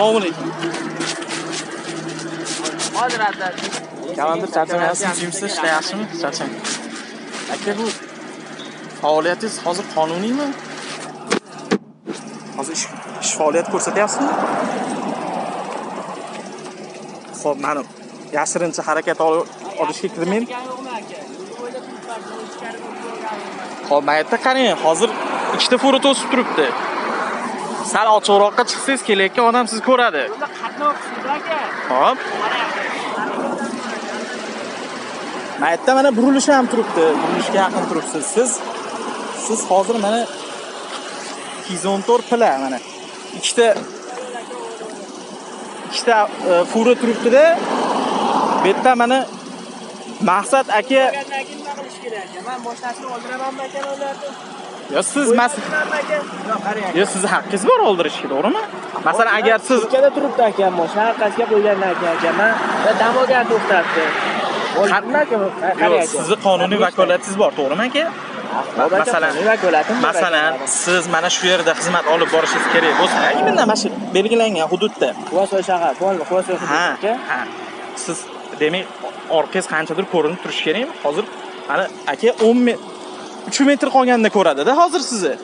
Assalomu alaykum. Hozir adlar. Komandir charchamayapsizmi? Jimsiz, ishlayapsizmi? Charchang. Aka, bu faoliyatingiz hozir qonuniymi? Hozir ish faoliyat ko'rsatyapsizmi? Xo'p, mana yashirincha harakat olishga kirmang. Xo'p, mana yerda qarang, hozir ikkita fura to'sib turibdi. Sal ochiqroqqa chiqsangiz, kelayotgan odam sizni ko'radi. Yo'lda qatnov qismida aka. Xo'p. Mana yerda mana burilish ham turibdi. Burilishga yaqin turibsiz. Siz hozir mana 214 pila mana ikkita fura turibdi-da. Bu yerda mana maqsad aka nima qilish kerak aka? Men mashinasini oldiramanmi aka ularni? Yo siz yo sizni haqqingiz bor oldirishga, to'g'rimi? Masalan, agar siz ikkada turibdi aka, mashina orqasiga qo'ygandan keyin aka, men dam olgan to'xtatdi. Oldirma aka, qarang aka. Sizni qonuniy vakolatingiz bor, to'g'rimi aka? Masalan, siz mana shu yerda xizmat olib borishingiz kerak bo'lsa, именно mana shu belgilangan hududda. Quvasoy shahar, bo'ldi, Quvasoy hududi aka. Ha. Siz demak orqangiz qanchadir ko'rinib turishi kerakmi? Hozir mana aka 3 metr qolganda ko'radi-da hozir sizni.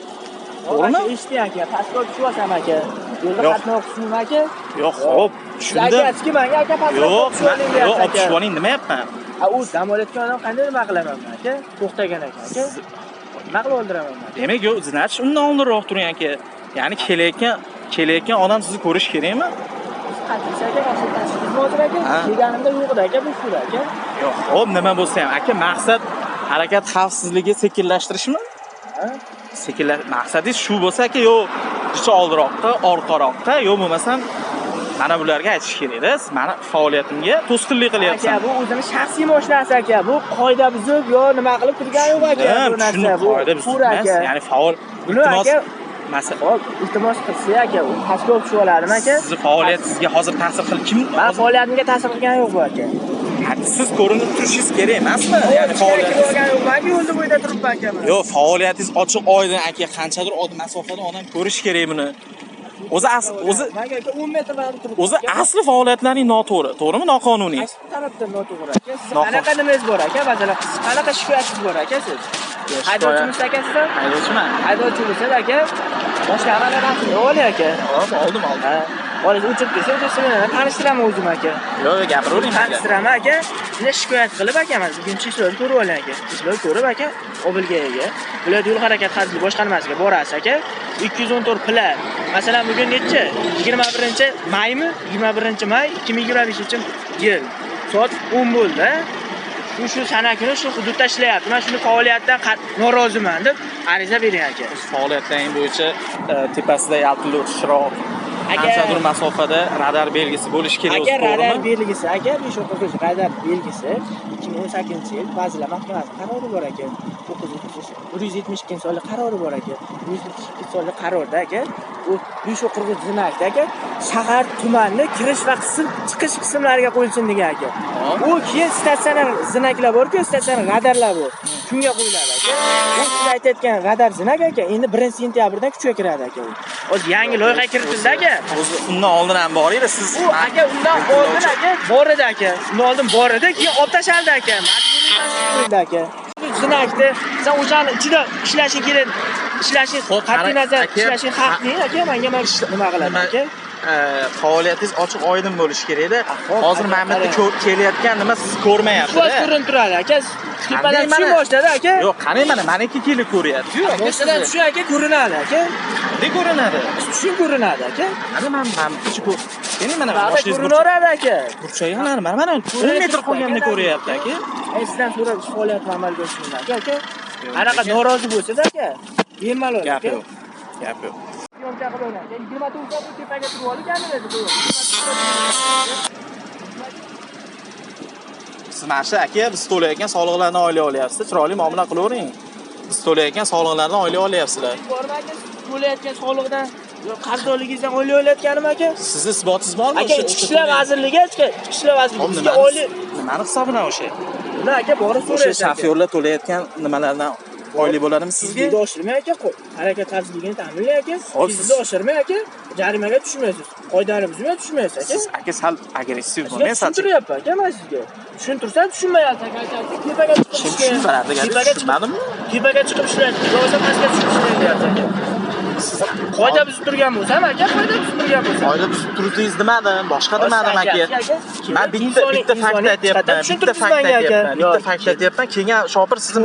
To'g'rimi? Eshitding aka, pastga tushib olsam aka. Yo'lda qatnov qismi aka? Yo'q, xo'p, shunda aka, menga aka pastga tushib oling deyapti. Yo'q, olib tushib oling demayapman. Ha, u dam olayotgan odam qanday nima qilaman men aka? To'xtagan ekan aka. Nima qilib o'ldiraman men? Demak, yo'q, значит, undan oldinroq turing aka. Ya'ni kelayotgan odam sizni ko'rish kerakmi? Qancha aka, mana shu tashkil hozir aka, kelganimda yo'q edi aka, bu fura aka. Yo'q, xo'p, nima bo'lsa ham aka, maqsad harakat xavfsizligi sekinlashtirishmi? Ha? Maqsadingiz shu bo'lsa aka, yo'q, picha oldinroqqa, orqaroqqa, yo'q bo'lmasam mana bularga aytish kerak-da, siz meni faoliyatimga to'sqinlik qilyapsan. Aka, bu o'zini shaxsiy mashinasi aka, bu qoida buzib yo nima qilib turgani yo'q aka, bu narsa bu. Qoida buzib emas, ya'ni faol iltimos masalan, iltimos qilsa aka, u pastga olib tushib oladimi aka? Sizni faoliyatingizga hozir ta'sir qilib kim? Men faoliyatimga ta'sir qilgani yo'q bu aka. Siz ko'rinib turishingiz kerak emasmi? Ya'ni faoliyatingiz yo'lda bo'yida turibman aka men. Yo'q, faoliyatingiz ochiq oydin aka, qanchadir masofada odam ko'rish kerak buni. O'zi menga aka 10 metr narida turibdi. O'zi asli faoliyatlaring noto'g'ri, to'g'rimi? Noqonuniy. Qaysi tarafdan noto'g'ri aka? Siz qanaqa nimangiz bor aka? Masalan, siz qanaqa shikoyatingiz bor aka siz? Haydovchimisiz aka siz? Haydovchiman. Haydovchi bo'lsangiz aka, boshqa amallarni oling aka. Hop, oldim. Ha. Bolangiz o'chib ketsa, o'chirsa men tanishtiraman o'zim aka. Yo'q, gapiravering. Tanishtiraman aka. Shunda shikoyat qilib aka, mana bugunchi ishlarni ko'rib oling aka. Ishlarni ko'rib aka, OBLGga, viloyat yo'l harakati xavfsizligi boshqarmasiga borasiz aka. 214 pila. Masalan, bugun nechi? 21 maymi? 21 may 2025-yil. Soat 10 bo'ldi. Shu sana kuni shu hududda ishlayapti. Men shuni faoliyatdan noroziman deb ariza bering aka. O'z faoliyatlaring bo'yicha tepasida yaltiluvchi chiroq, qanchadir masofada radar belgisi bo'lishi kerak aka, radar belgisi aka, 543 radar belgisi 2018-yil Vazirlar Mahkamasi qarori bor aka. 172 sonli qarori bor aka. 172 sonli qarorda aka, u 543 znakda aka, shahar tumanni kirish va qism chiqish qismlariga qo'yilsin degan aka. U keyin statsionar znaklar bor-ku, statsionar radarlar bor. Shunga qo'yiladi aka. U siz aytayotgan radar znak aka, endi 1-sentyabrdan kuchga kiradi aka u. Hozir yangi loyiha kiritildi aka. O'zi undan oldin ham bor edi, siz u aka undan oldin aka bor edi aka. Undan oldin bor edi, keyin olib tashlandi aka. Majburiy qo'yildi aka. Znakni sen o'shani ichida ishlashing kerak. Ishlashing qat'iy nazar, ishlashing haqli aka, menga mana nima qiladi aka? Faoliyatingiz ochiq oydin bo'lishi kerak-da. Hozir mana bu yerda kelayotgan nima sizni ko'rmayapti-da. Ko'z ko'rinib turadi aka. Tepadan tushib boshladi aka. Yo'q, qarang mana, meniki kelib ko'ryapti-yu aka. Boshidan tushib aka ko'rinadi aka. Qanday ko'rinadi? Tushib ko'rinadi aka. Mana mana kichik ko'r. Endi mana mashinangiz ko'rinaveradi aka. Burchagi mana mana 10 metr qolganda ko'ryapti aka. Sizdan so'rab ish faoliyatini amalga oshirmayman aka, aka. Qanaqa norozi bo'lsa-da aka, bemalol Gap yo'q. Gap yo'q. Syomka qilib oling aka. 24 soat bu tepaga turib olib kamerada qo'yib. Siz mana shu aka, biz to'layotgan soliqlarni oylik olyapsiz, chiroyli muomala qilavering. Biz to'layotgan soliqlardan oylik olyapsizlar. Bormi aka, to'layotgan soliqdan yo qarzdorligingizdan oylik olayotganim aka? Sizni isbotingiz bormi? Aka, Ichki ishlar vazirligi, Ichki ishlar vazirligi bizga oylik nimani hisobidan o'sha? Nima aka, borib O'sha so'raysiz aka. shofyorlar to'layotgan nimalardan Oylik bo'ladimi sizga? Tezlikni oshirmang aka, harakat xavfsizligini ta'minlang aka. Hop, Tezlikni oshirmang aka, jarimaga tushmaysiz. Qoidani buzmay tushmaysiz aka. Siz aka sal agressiv Sizga bo'lmang, sal. tushuntiryapman aka man sizga. Tushuntirsam tushunmayapsiz aka. Aytyapsiz, tepaga chiqib Kim ishlang. tushunmardi? Tepaga chiqib, Tushunmadimmi? tepaga chiqib ishlang. Bo'lmasa pastga tushib ishlang deyapsiz aka. Qoida buzib turgan bo'lsam aka, qoida buzib turgan bo'lsam. Qoida buzib turdingiz demadim, boshqa demadim aka. Man bitta fakt aytyapman, bitta fakt aytyapman, bitta fakt aytyapman. Kelgan shopir sizni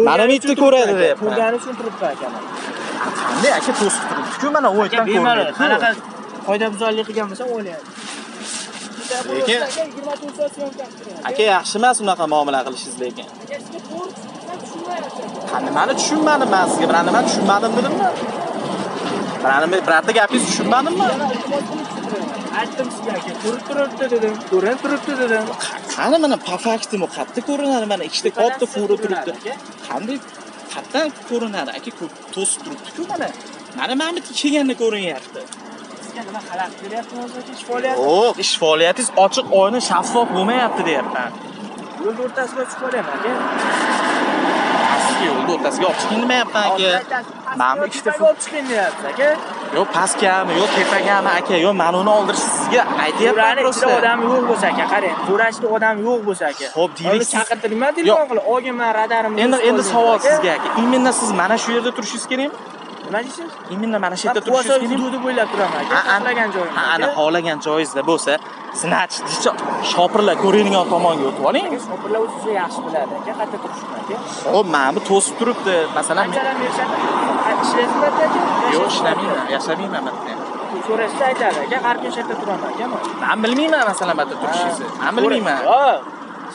mana bu yerda ko'radi deyapman. Ko'rgani uchun turibdi aka. Qanday aka to'sib turibdi-ku, mana u Aka yerdan bemalol, ko'rinadi. qanaqa qoida buzarlik qilgan bo'lsam o'ylayapti. Lekin- aka 24 soat syomka qilib. Aka yaxshi emas unaqa muomala qilishingiz lekin. Aka sizga to'g'ri tushuntirsam tushunmayapsiz aka. Ha, nimani tushunmadim man sizga? Birar nima tushunmadim dedimmi? Birorta gapingizni tushunmadimmi? Yana iltimos qilib tushuntiraman. Aytdim sizga aka, ko'rib turibdi dedim, ko'rinib turibdi dedim. Qani mana по факту qayerda ko'rinadi? Mana ikkita katta fura turibdi. Aka. Qanday qayerdan ko'rinadi aka? Ko'p to'sib turibdi-ku mana. Mana bu yerga kelganda ko'rinyapti. Sizga nima xalaqit beryapti o'zi aka ish faoliyati? Yo'q, ish faoliyatingiz ochiq oydin shaffof bo'lmayapti deyapman. Yo'lni o'rtasiga chiqib olyapman aka. Pastga yo'lni o'rtasiga olib chiqing demayapman aka. Mana bu ikkita tepaga olib chiqing deyapsiz aka. Yo'q pastgami, yo'q tepagami aka, yo'q mana uni oldirish sizga aytyapman Furani ichida просто. Odam yo'q bo'lsa aka, qarang, fura ichida odam yo'q bo'lsa aka. Xo'p, deylik Uni chaqirtirma telefon Yo'q. qilib, olgin man radarimni. Endi savol sizga aka. Именно siz mana shu yerda turishingiz kerakmi? Nima deysiz? Именно mana shu yerda Man turishingiz Quvasoy kerakmi? hududi bo'ylab turaman aka. Ha, Xohlagan joyim. Ha, ana xohlagan joyingizda bo'lsa, значит, shopirlar ko'radigan tomonga o'tib oling. Aka, shopirlar o'zi yaxshi biladi aka, qayerda turishni aka. Xo'p, mana bu to'sib turibdi. Masalan, Qanchadan berishadi? Ishlaysizmi aka? yo'q, ishlamayman, yashamayman bu yerda. So'rashsa aytadi aka, har kun shu yerda turaman aka man. Men bilmayman masalan bu yerda turishingizni. Men bilmayman. Yo'q.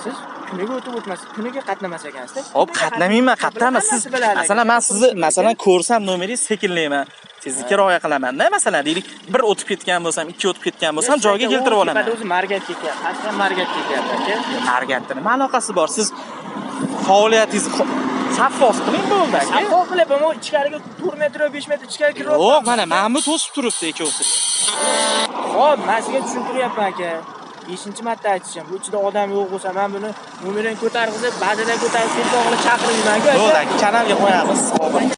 Siz kuniga o'tib o'tmas, kuniga qatnamas ekansizda. Xo'p, qatnamayman, qatnama siz. Masalan, men sizni masalan ko'rsam nomeringiz sekinlayman. Tezlikka rioya qilaman-da. Masalan, deylik, bir o'tib ketgan bo'lsam, ikki o'tib ketgan bo'lsam, joyiga keltirib olaman. O'zi margat ketyapti. Pastdan margat ketyapti aka. Margatda nima aloqasi bor? Siz faoliyatingizni shaffof qiling bo'ldi aka. Shaffof qilyapman, u ichkariga 4 metr yo 5 metr ichkari kirib. Yo'q, mana bu to'sib turibdi ikkovsi. Xo'p, men sizga tushuntiryapman aka. 5-marta aytishim, bu ichida odam yo'q bo'lsa, men buni nomerini ko'targ'izib, bazadan ko'tarib telefon qilib chaqirmayman-ku aka. Bo'ldi aka, kanalga qo'yamiz.